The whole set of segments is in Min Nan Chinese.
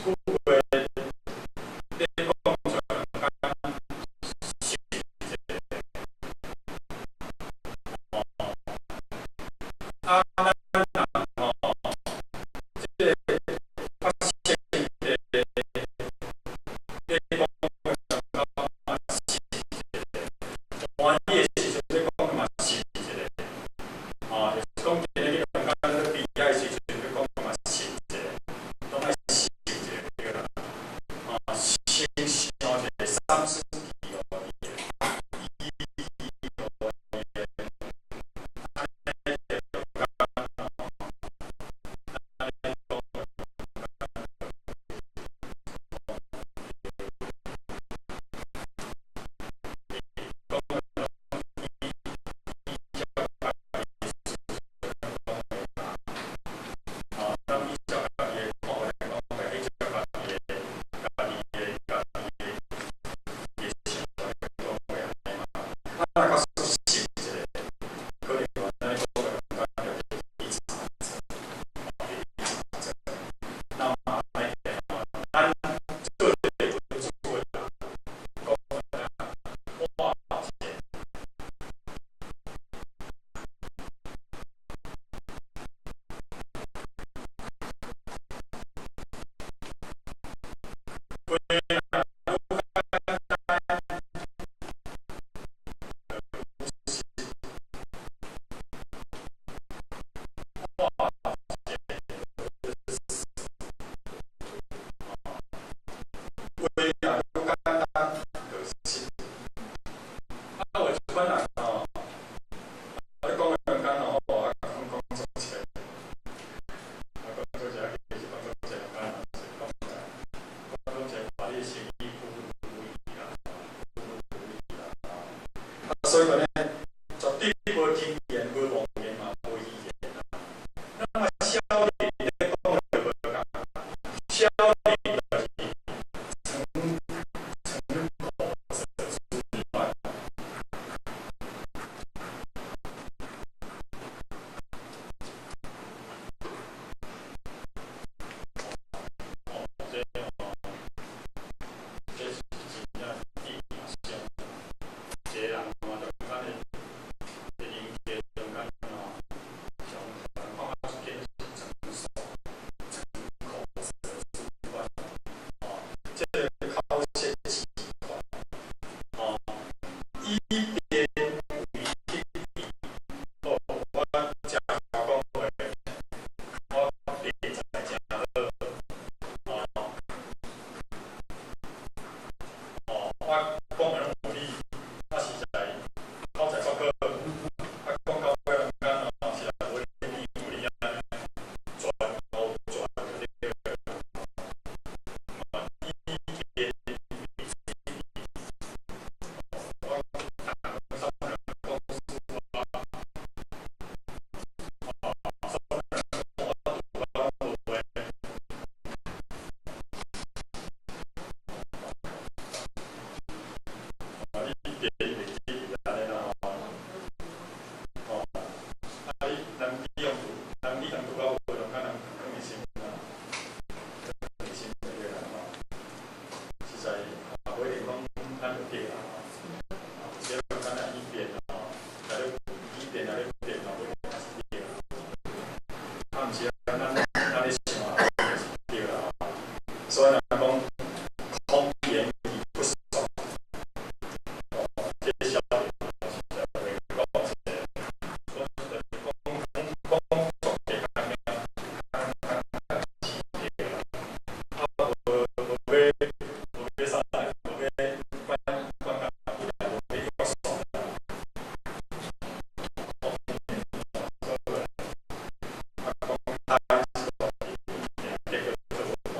句話咧講出來中間想一下，哦，啊，咱人吼，這个發生的咧講的中間嘛信一下，歡喜的時陣咧講嘛信一下，哦，就是講今日中間咧悲哀的時陣咧講嘛信一下，攏愛信一下對啦。啊，先想一個三師弟哦，伊哦，按呢中間吼，按呢講講依照家己思想講話啦，啊，咱依照家己的看法來講話，依照家己的、家己的、家己的的想法來講話按呢嘛。啊，若假使信一下，可能話咱咧講的中間就去查證，去查證。那麼按呢吼，咱做一个文主的人，講啊，化解。話若愈簡單，就愈實。化簡就死。話若愈簡單，就實。啊，有一款人吼，啊，你講的中間吼，啊，講講足濟，啊，講足濟，啊，其實講足濟中間是講啥？講足濟，把你的生意久久去啦，久久去啦，啊，所以講呢，絕對無經驗、無妄言嘛，無虛言啦。那麼小林咧講的就無仝，小林就是藏藏口舌之快。哦，這吼，這是真正致命傷。一個人吼，中間的的人格中間吼，上人看較出去是藏手、藏口舌之快。哦，這个口舌之快，哦，以便為得意。哦，我食講話，我題材誠好，哦，哦，我講的攏有理，啊實在口才煞好，啊講到尾中間吼，實在無理有理按呢，全烏全就對了。以便為得意。我逐啥物人講輸啊，啊，啥物人講我拄啊攏無話。啊，你便袂記按呢啦吼，哦，啊你人利用人利用拄啊無中間人囥佇心啦，囥佇心就對啦吼。實在也無一定講咱就對啦吼，啊，有時中間咱以變吼，來咧以變來咧變嘛，無一定是對啦。啊，毋是啊，咱咧想啊，是對啦吼。所以人講空言以不爽，哦，這小林實在話講一個，講實在講講講足簡單較較較淺對啦。啊，無無欲無欲啥，無欲管管家己啦，無欲約束啦。空言所以啊，講歹是大問題，結果做無半。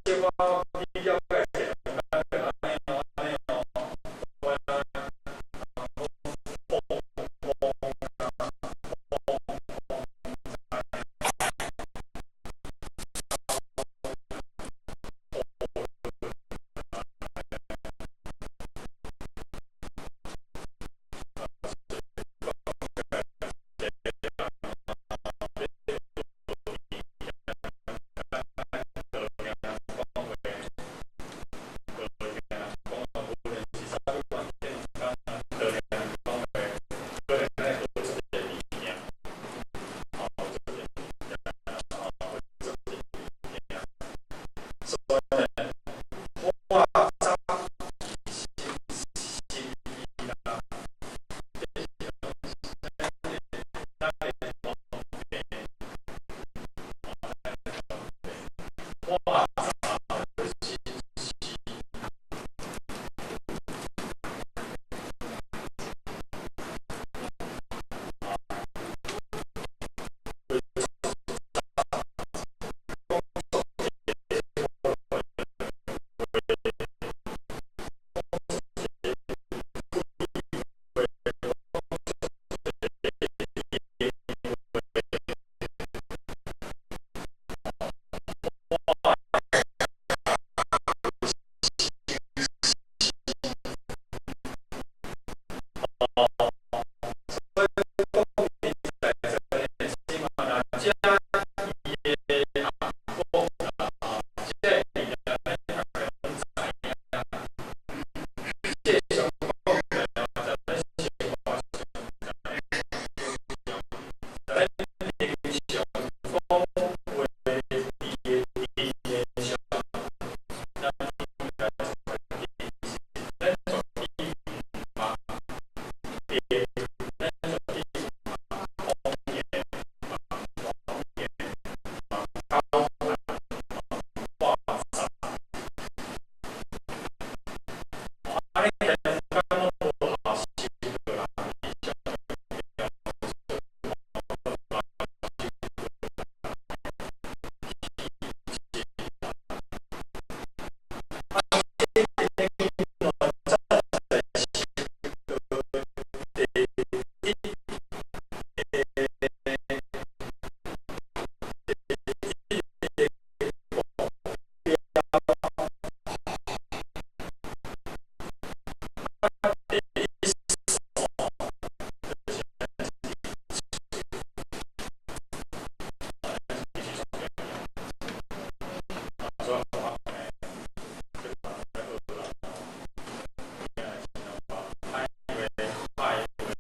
小可你了解。